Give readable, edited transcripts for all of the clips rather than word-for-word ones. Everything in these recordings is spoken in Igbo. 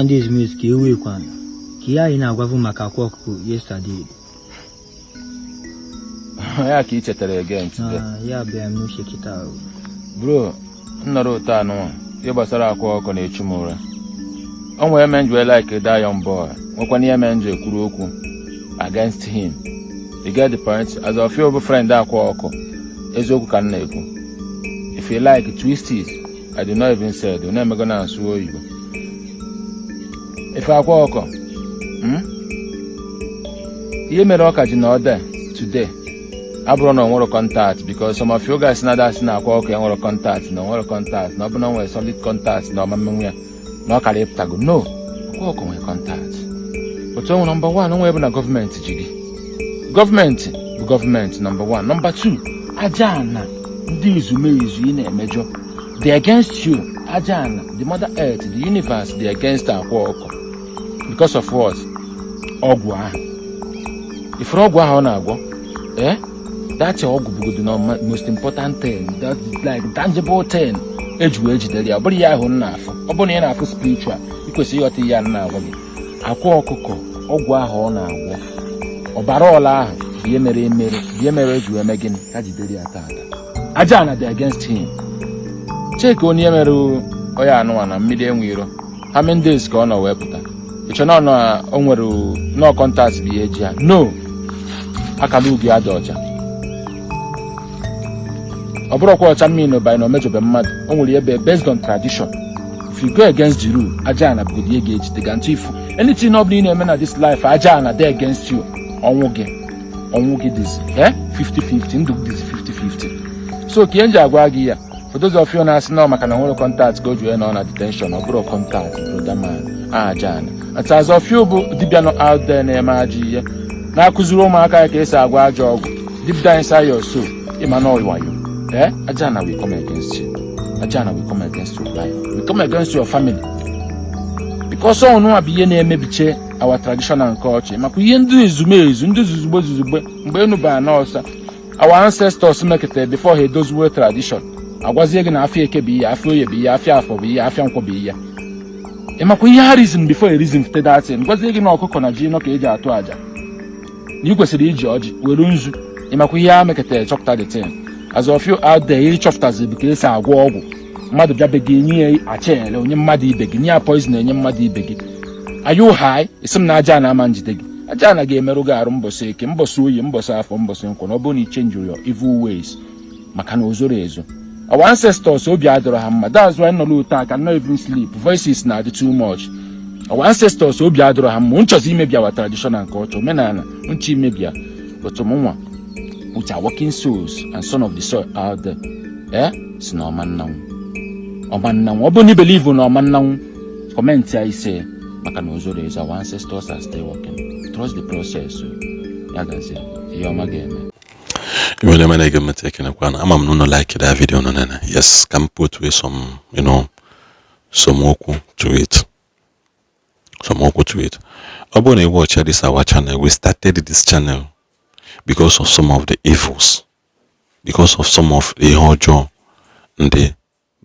Nwa ndị ezumezu ka ewekwana ka ihe anyị na-agwavu maka akwa ọkụkọ yesterday. Ya ka ị chetara again today? Na ya bịa m n'uche kịta o. Bro, m nọrọ ụtọ anụnwa, ihe gbasara akwa ọkụ na-echu m ụra. O nwere eme nji wee like that young boy, nwekwana ihe mee nji ekwuru okwu against him. You get the point? As of you bụ friend akwa ọkụ, eziokwu ka m na-ekwu. If you like, twist it. I do not even say it. Na-emego na asụ oyibo ife akwa ọkụ. Ihe mere ọka ji na ọde today abụrụ na o nwere contact, because some of you guys na asị na akwa ọkụ enwere contact, na onwere contact, na ọ bụ na o nwere solid contact na ọma mmenwu ya na ọ kara ịpụtago. No, akwa ọkụ nwere contact otu onwe. Number one, onwe bụ na gọọmenti ji gị. Gọọmenti bụ gọọmenti, number one. Number two, aja ana ndị izumezu ị na-emejọ, they against you. Aja ana, the mother earth, the universe, they against akwa ọkụ because of what? Ọgwụ ahụ ifuru, ọgwụ ahụ ọ na-agwọ, eh, that ọgwụ bụgodo na most important thing, that like tangible thing eji wee jidere ya. Ọ bụrụ ya ahụ m na-afụ, ọ bụrụ na ị na-afụ spiritual, ị kwesịrị ịghọta ihe a m na-agwa gị. Akwa ọkụkọ, ọgwụ ahụ ọ na-agwọ, ọbara ọla ahụ bụ ihe mere emere, bụ ihe mere eji wee mee gịnị ka jidere ya tata. Aja ana dị against him. Cheke onye mere onye anụnwa na mmiri enwe iro, how many days ka ọ nọ wee pụta? Ịchọ na ọ nọ, o nwere nọ contact bụ ihe eji ya no akara ubi adị ọcha. Ọ bụrụkwa ọcha mmiri by na omejobe mmadụ, o nwere ebe based on tradition, if you go against the rule, aja ana bụgodo ihe ga-ejide ga ntụ ifu. Anything ọ bụla ị na-eme na this life, aja ana dị against you, ọnwụ gị, ọnwụ gị dịzi 50-50, ndụ gị dịzi 50-50. So ka ihe m ji agwa gị ya, for those of you na-asị na ọ maka na nwere contact ka o ji wee nọ na detention, ọ bụrụ contact, brother man, aja ana. And as of you bụ dibịa nọ out there na-eme ajọ ihe, na-akụziri ụmụaka ya ka esi agwa ajọ ọgwụ, deep down inside your soul, ịma na wayo, eh, aja ana will come against you. Aja ana will come against your life, will come against your family, because ọ nụnwa bụ ihe na-emebiche our tradition and culture, makwa ihe ndị ezumezu, ndị zuzugbe zuzugbe mgbe enu baa n'ọsa our ancestors mekọtara before ha edoziwe tradition. Agwazie gị na afịa eke bụ ihe, afịa oye bụ ihe, afịa afọ bụ ihe, afịa nkwọ bụ ihe. Ị makwa ihe ha reason before a reason fute that thing? Gwazie gị na ọkụkọ na ji nọ ka eji atụ àjà, na ị kwesịrị iji ọjị were nzu. Ị makwa ihe ha mekọtara chọpụta the thing? As of you out there, ịchọpụtazi bụ ka esi agwọ ọgwụ, mmadụ bịa be gị, nye ya achele, onye mmadụ ibe gị, nye ya poison, enye mmadụ ibe gị. Are you high? Isi m na aja na ama njide gị. Aja na ga-emerụ gị arụ mbọsị eke, mbọsị oyi, mbọsị afọ, mbọsị nkwọ, na ọ bụrụ na ị change your evil ways, maka na o zoro ezo. Our ancestors obi adọrọ ha mma. That's why nọrọ otu a cannot even sleep, voices na-adị too much. Our ancestors obi adọrọ ha mma. Nchọzi imebi our tradition and culture, omenala nchọ imebi ya. But mụnwa with our working souls and son of the soil out there, eh, si na ọma nnanwụ, ọma nnanwụ. Ọ bụrụ na i believe na ọma nnanwụ, comment ya ise, maka na o zoro ezo. Our ancestors are still working. Trust the process o. Ya gazie, ihe ọma ga-eme. Iwe na na-ege m ntị, ekenekwa na ama m na unu like that video nọ nene. Yes, ka m put with some some okwu to it, some okwu to it. Ọ bụrụ na ị watch this our channel, we started this channel because of some of the evils, because of some of ihe ọjọọ ndị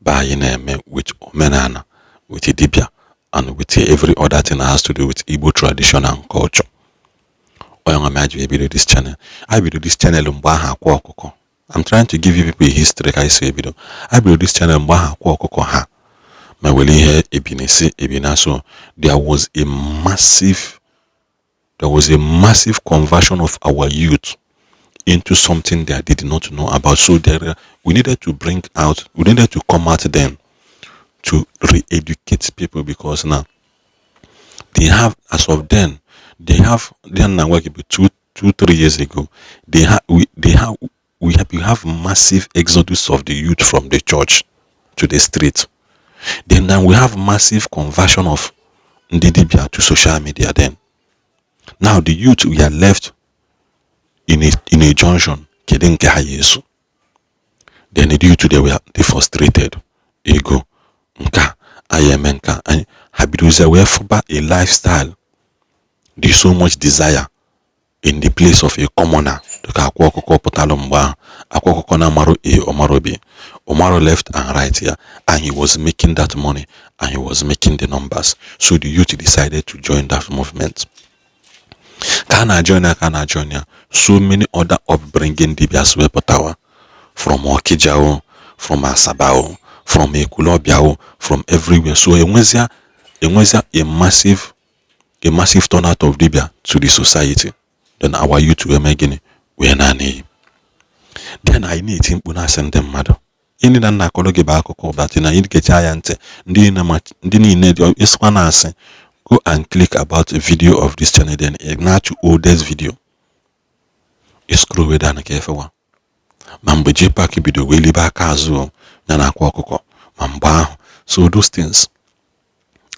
be anyị na-eme with omenala, with dibia and with every other thing that has to do with Igbo tradition and culture. Onye nwe m ji ebido this channel. I bido this channel mgbe ahụ akwa ọkụkọ. I'm trying to give you people a history ka anyị si ebido. I bido this channel mgbe ahụ akwa ọkụkọ ha ma were ihe ebinesi ebina. So there was a massive conversion of our youth into something they did not know about. So there we needed to bring out, we needed to come out then to re-educate people, because now they have, as of then, they have then, now work 2, 2, 3 years ago, they have we have massive exodus of the youth from the church to the street. Then now we have massive conversion of ndị dibia to social media. Then now the youth, we are left in a junction. Kedu nke ha ya eso? Then the youth, they were they frustrated. Ego nke a anyị eme nke a, anyị ha bidozie wee fụba a lifestyle dị so much desire in the place of a commoner, dịka akwa ọkụkọ pụtalụ mgbe ahụ. Akwa ọkụkọ na-amarụ a ọmarụ b Omaro left and right ya, and he was making that money and he was making the numbers. So the youth decided to join that movement. Ka a na-join ya, ka a na-join ya, so many other upbringing dibias wee pụtawa from Okija o, from Asaba o, from Ekwulobia o, from everywhere. So enwezia a massive turnout of dibia to the society. Then our youth wee mee gịnị? Wee naanị iyi. Then anyị na-eti mkpu, na-asị ndị mmadụ ịnị na nna akọrọ gị bụ akụkọ that na ịgecha ya ntị. Ndị niile dị ịsịkwa na-asị, go and click about a video of this channel, then ị na-achụ oldest video, ị scroll way down ka efewa ma mgbe JPAC bido wee libe aka azụ ya na Akwa Ọkụkọ ma mgbe ahụ. So those things,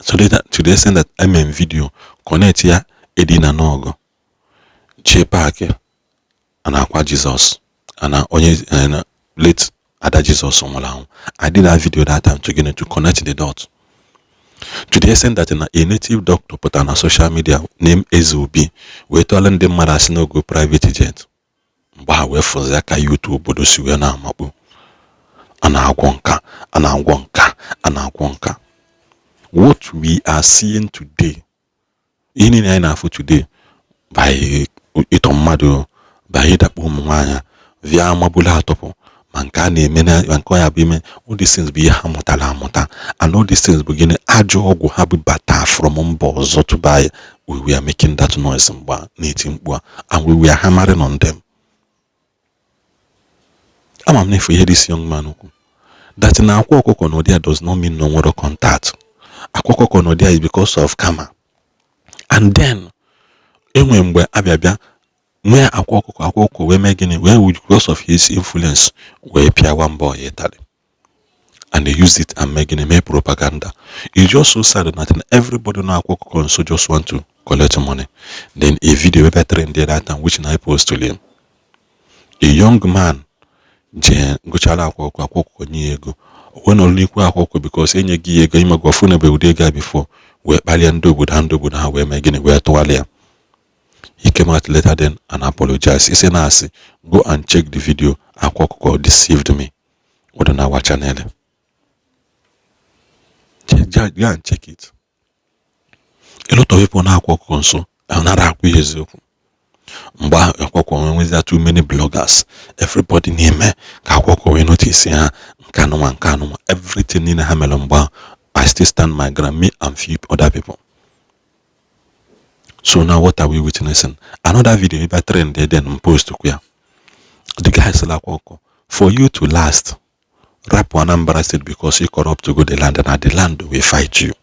so to the extent that video connect ya edina n'ọgụ JPAC na Akwa Jizọs ana onye late Ada Jizọs nwụrụ anwụ. I did that video that time to gịnị? To connect the dot, to the extent that na a native doctor pụtara na social media name Eze Obi wee tụọla ndị mmadụ asị n'ogo private jet. Mgbe ha wee fụzi ka youth obodo si wee na-amakpu, a na-agwọ nka, a na-agwọ nka, a na-agwọ nka. What we are seeing today, ihe niile anyị na-afụ today by ịtọ mmadụ, by ịdakpo ụmụ nwaanyị via amabula atọpụ, ma nke a na-eme na ma nke ọ ya bụ ime, all these things bụ ihe ha mụtara amụta, and all these things bụ gịnị? Ajọ ọgwụ ha bụ bata from mba ọzọ to buy. We were making that noise mgbe a na-eti mkpu a, and we were hammering on them. Ama m na-efu ihe this young man kwu that na Akwa Ọkụkọ na ụdị ya does not mean na o nwere contact. Akwa Ọkụkọ na ụdị ya is because of karma. And then enwe mgbe abịa bịa nwee Akwa Ọkụkọ, Akwa Ọkụkọ wee mee gịnị? Wee because of his influence wee pịawa mbọ ya ịtarị, and they used it and mee gịnị? Mee propaganda. It's just so sad that everybody know Akwa Ọkụkọ nso just want to collect money. Then a video wey trend there that time, which na I post to him, a young man jee gụchara Akwa Ọkụkọ, Akwa Ọkụkọ nye ya ego, o wee nọrọ n'ikwu Akwa Ọkụkọ because enyeghị ya ego ịmago ọfụ na ụdị ego a before, wee kpalie ndị obodo ha, ndị obodo ha wee mee gịnị? Wee tụgharịa. He came out later then and apologized. Isi na-asị, go and check the video, Akwa Ọkụkọ deceived me. Ọ dị na our channel. Go and check it. A lot of people na Akwa Ọkụkọ nso nara akwa ihe eziokwu. Mgbe ahụ Akwa Ọkụkọ nwezia too many bloggers, everybody na-eme ka Akwa Ọkụkọ wee notice ha, nke anụnwa, nke anụnwa, everything niile ha mere mgbe ahụ. I still stand my ground, me and few other people. So now what are we witnessing? Another video ebe trend then post kwa ya, the guy sịrị Akwa Ọkụkọ, for you to last, rapụ Anambra State because you corrupt to go the land and the land will fight you.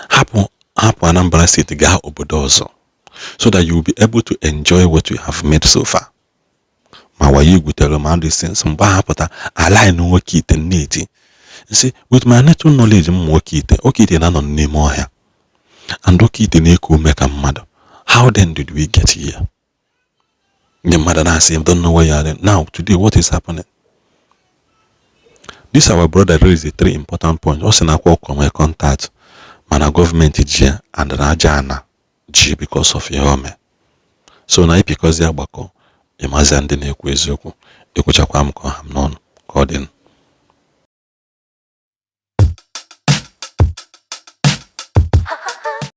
Hapụ, hapụ Anambra State, gaa obodo ọzọ so that you will be able to enjoy what you have made so far. Ma wayo igwutere ma these things. Mgbe ha pụta align nwoke ite na-eti nsị, with my little knowledge m, nwoke ite, oke ite na-anọ n'ime ọhịa and oke ite na-eku ume ka mmadụ. How then did we get here? Ndị mmadụ na-asị, don't know where you are now. Today, what is happening? This our brother raised three important points. Ọ sị na Akwa Ọkụkọ nwee contact, mana gọọmenti ji ya and na aja ana ji because of ihe o mee. So na ịpịkọzi agbakọ ịmazia ndị na-ekwu eziokwu. Ekwuchakwa m ka ọha m n'ọnụ ka ọ dị.